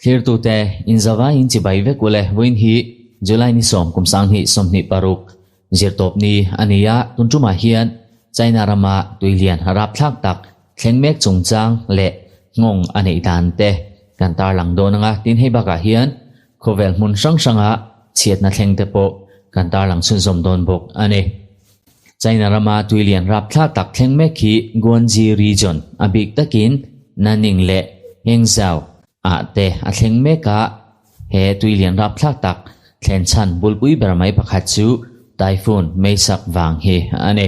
Thlirtute, inzava in chibai vek ule vawiin hi July ni sawm kum sanghnih 26 zirtawp ni a ni a, tun tumah hian China rama tuilian rapthlak tak thleng mek chungchang leh nghawng a neih dan te kan tarlang dawn anga tin hei bakah hian khawvel hmun hrang hranga chhiatna thleng te pawh kan tarlang chhunzawm dawn bawk a ni. China rama tuilian rapthlak tak thleng mek hi Guangxi region a bik takin Nanning leh Hangzhou ah te a thleng mek a, he tuilian rapthlak tak thlen chhan bulpui ber mai pakhat chu typhoon Maysak vang hi a ni.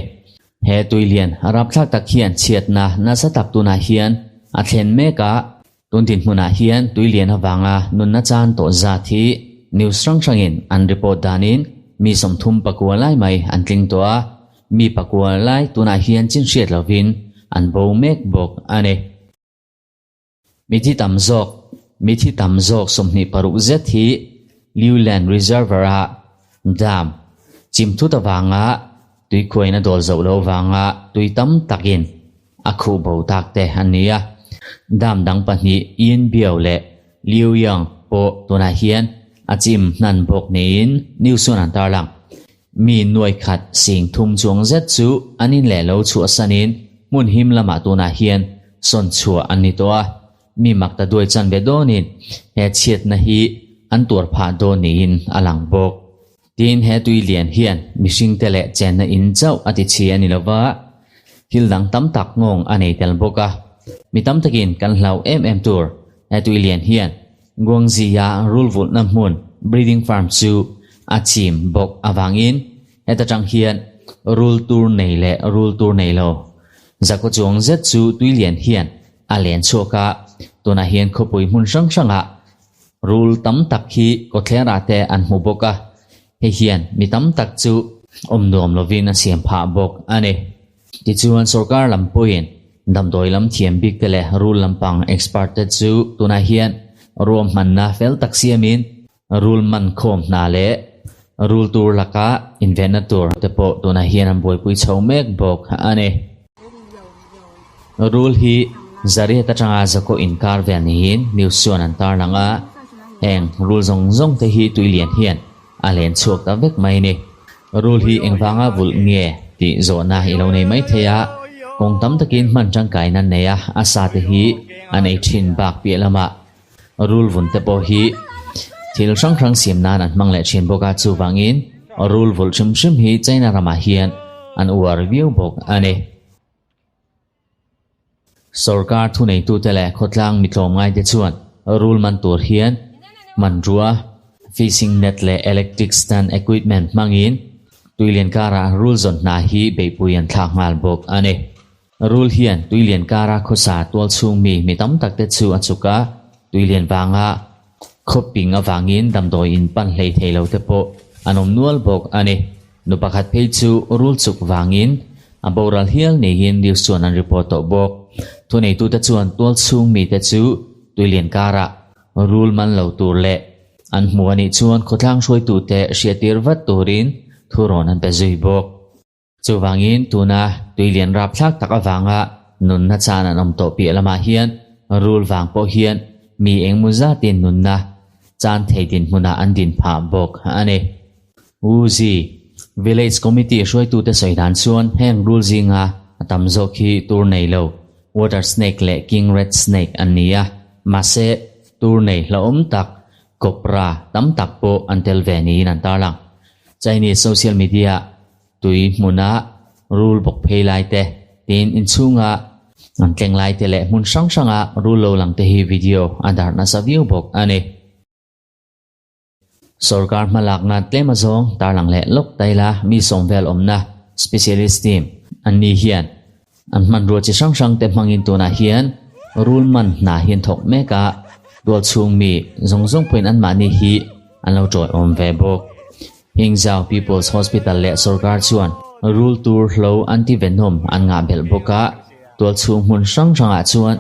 He tuilian rapthlak tak hian chhiatna nasa tak tunah hian a thlen mek a, tun dinhmunah hian tuilian avanga nunna chan tawh zat hi news hrang hrangin an report danin mi 39 lai mai an tling tawh a, mi pakua lai tunah hian chin hriat lovin an bo mek bawk a ni. Mithi tam zawk Mithi tam zawk 26 zet hi Liuland Reservoir-a dam chim thut avanga tuikhuaina dawl zoh loh avanga tui tam takin a khuh bo tak te an ni a. Dam dang pahnih Yinbiao leh Liuyang pawh tunah hian a chim hnan bawk niin news chuan an tarlang. Mi nuai khat sing thum chuang zet chu an in leh lo chhuahsanin hmun him lamah tunah hian sawn chhuah an ni tawh a, mi mak ta duai chan ve dawnin he chhiatna hi an tuar phah dawn niin a lang bawk. Tin, he tui lian hian mihringte leh chenna in chauh a ti chhi a ni lova, thil dang tam tak nghawng a nei tel bawk a. Mi tam takin kan hlau em em tur he tui lian hian Guangxi-a rulvulhna hmun breeding farm chu a chim bawk avangin heta tang hian rul tur nei leh rul tur nei lo zakaw chuang zet chu tui lian hian a len chhuak a, tunah hian khawpui hmun hrang hrangah rul tam tak hi kawtthlerah te an hmu bawk a, hei hian mi tam tak chu awm nuam lovin a siam phah bawk a ni. Tichuan sorkar lam pawhin damdawi lam thiam bik te leh rul lampang expert te chu tunah hian ruahmanna fel tak siamin rul man khawm hna leh rul tur laka invenna tur te pawh tunah hian an buaipui chho mek bawk a ni. Rul hi zariat atanga zakaw inkar vel niin news chuan an tarlang a, heng rul zawng zawng te hi tuilian hian a len chhuak ta vek mai a ni. Rul hi engvanga vulh nge tih zawhna i lo nei mai thei a, kawng tam takin hman tangkai nan nei a, a sa te hi a nei thin bak piah lamah rul vun te pawh hi thil hrang hrang siam nan an hmang leh thin bawk a, chuvangin rul vulh hrim hrim hi China ramah hian an uar viau bawk a ni. Sorkar thuneitute leh khawtlang mitlawm ngaite chuan rul man tur hian hmanrua, fishing net leh electric stand equipment hmangin tuilian karah rul zawn hna hi beihpui an thlak nghal bawk a ni. Rul hian tuilian kara khawsa tual chhung mi mi tam tak te chu a chuk a, tuilian vanga khawping avangin damdawi in pan hlei thei lo te pawh an awm nual bawk a ni. Nu pakhat phei chu rul chuk vangin a boral hial niin news chuan an report tawh bawk. Thuneitute chuan tual chhung mite chu tuilian karah rul man lo tur leh an hmu a nih chuan khawtlang hruaitute hriattir vat turin thurawn an pe zui bawk. Chuvangin tuna tuilian rapthlak tak avanga nunna chan an awm tawh piah lamah hian rul vang pawh hian mi engmaw zatin nunna chan thei dinhmunah an din phah bawk a ni. Wuzi Village Committee hruaitute sawi dan chuan heng rul zinga a tam zawk hi tur nei lo, water snake leh king rat snake an ni a, mahse tur nei hlauhawm tak cobra tam tak pawh an tel ve niin an tarlang. Chinese social media tui hmuna rul bawk phei lai te, tin inchhunga an tleng lai te leh hmun hrang hranga rul lo lang te hi video a darh nasa viau bawk a ni. Sorkar hmalakna tlem azawng tarlang leh lawk taila mi sawm vel awmna specialist team an ni hian an hmanrua chi hrang hrang te hmangin tunah hian rul man hna hi an thawk mek a, tual chhung mi zawng zawng pawhin anmahni hi an lo tawiawm ve bawk. Hingzau People's Hospital leh sorkar chuan rul tur hlo anti-venom an ngah belh bawk a, tual chhung hmun hrang hrangah chuan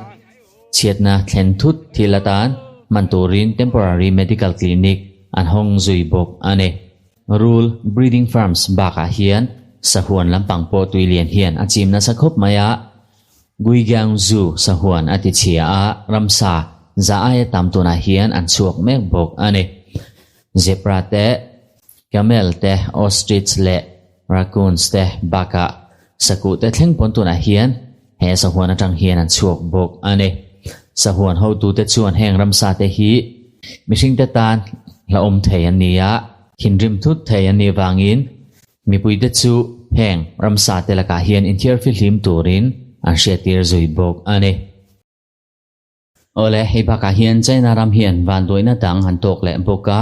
Chhiatna thlen thut thil atan hman turin temporary medical clinic an hawng zui bawk a ni. Rul breeding farms bakah hian sahuan lampang pawh tui lian hian a chim nasa khawp mai a. Guigyang Zoo sahuan a ti chhia a, ramsa za aia tam tunah hian an chhuak mek bawk a ni. Zebra te, camel te, ostrich leh raccoons te bakah sakuh te thleng pawn tunah hian he sahuan atang hian an chhuak bawk a ni. Sahuan hotute chuan heng ramsa te hi mihringte tan hlauhawm thei an ni a, thinrim thut thei an nih vangin Mipuite chu heng ramsa te lakah hian inthiar fihlim turin an hriattir zui bawk a ni. Awle, hei bakah hian China ram hian vanduaina dang an tawk leh bawk a,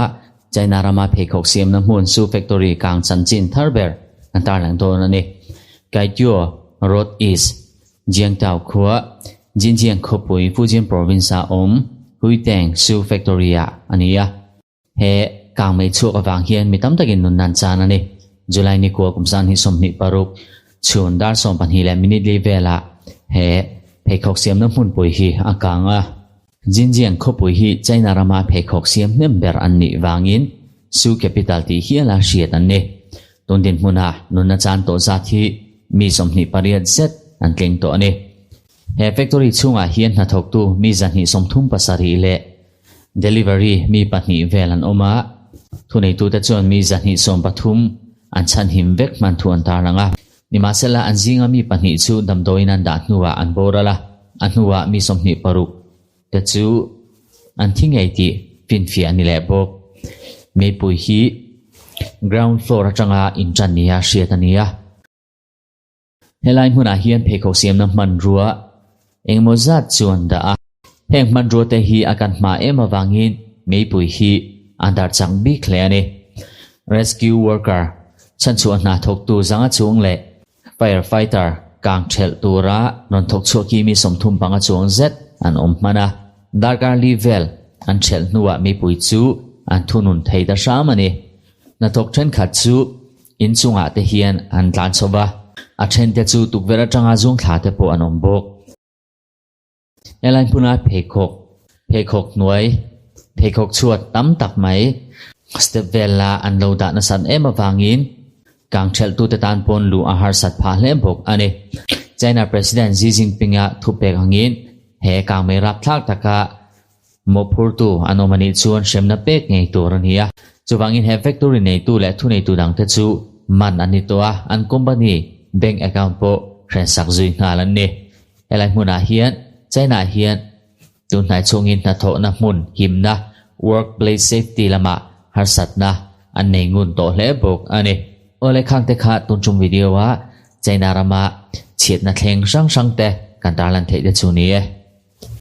China rama pheikhawk siamna hmun Shoe Factory kang chanchin thar ber an tarlang dawn a ni. Kaituo Road East, Jiangtao khua, Jinjiang khawpui Fujian Province-a awm Huiteng Shoe Factory-ah a ni a. He kangmei chhuak avang hian mi tam takin nun nan chan a ni. July ni kua kum 2026 chhun dar 12 leh minute li velah he pheikhawk siamna hmunpui hi a kang a. Jinjiang khawpui hi China rama pheikhawk siam hnem ber an nih vangin Shoe Capital tih hiala hriat an ni. Tun dinhmuna nunna chan tawh zat hi mi 28 zet an tling tawh a ni. He factory chhungah hian hnathawktu mi 237 leh Delivery mi pahnih vel an awm a, thuneitute chuan mi 213 an chhanhim vek hman thu an tarlang a. Nimahsela, an zinga mi pahnih chu damdawiin an dah hnuah an boral a, a hnuah mi 26 te chu an thi ngei tih finfiah a ni leh bawk. Meipui hi ground floor atanga inṭan nia hriat a ni a. Helai hmunah hian pheikhawk siamna hmanrua engemaw zat chu an dah a. Heng hmanrua te hi a kan hma em avangin meipui hi a darh chak bik hle a ni. Rescue worker, chhanchhuah hna thawktu zanga chung leh fire fighter kang thelh tura rawn thawk chhuak hi mi 35 chuang zet an awm hman a. Darkar li vel an thelh hnuah mipui chu an thunun thei ta hram a ni. Hnathawk thenkhat chu In chungah te hian an tlan chho va, a then te chu tukverh atanga zung thla te pawh an awm bawk. Helai hmuna pheikhawk, pheikhawk hnuai, pheikhawk chhuat tam tak mai step vela an lo dah nasat em avangin kang thelhtute tan pawn luh a harsat phah hle bawk a ni. China President Xi Jinping-a thupek angin he kangmei rapthlak taka Mawhphurtu an awm anih chuan hremna pek ngei tur a ni a. Chuvangin he factory neitu leh thuneitu dangte chu man an ni tawh a, an company bank account pawh hrensak zui nghal an ni. Helai hmunah hian China hian tunhnai chhungin hnathawhna hmun himna, workplace safety, lamah harsatna an nei ngun tawh hle bawk a ni. Awle khangte kha tun tum video a China rama chhiatna thleng hrang hrangte kan tarlan theih te chu ni e.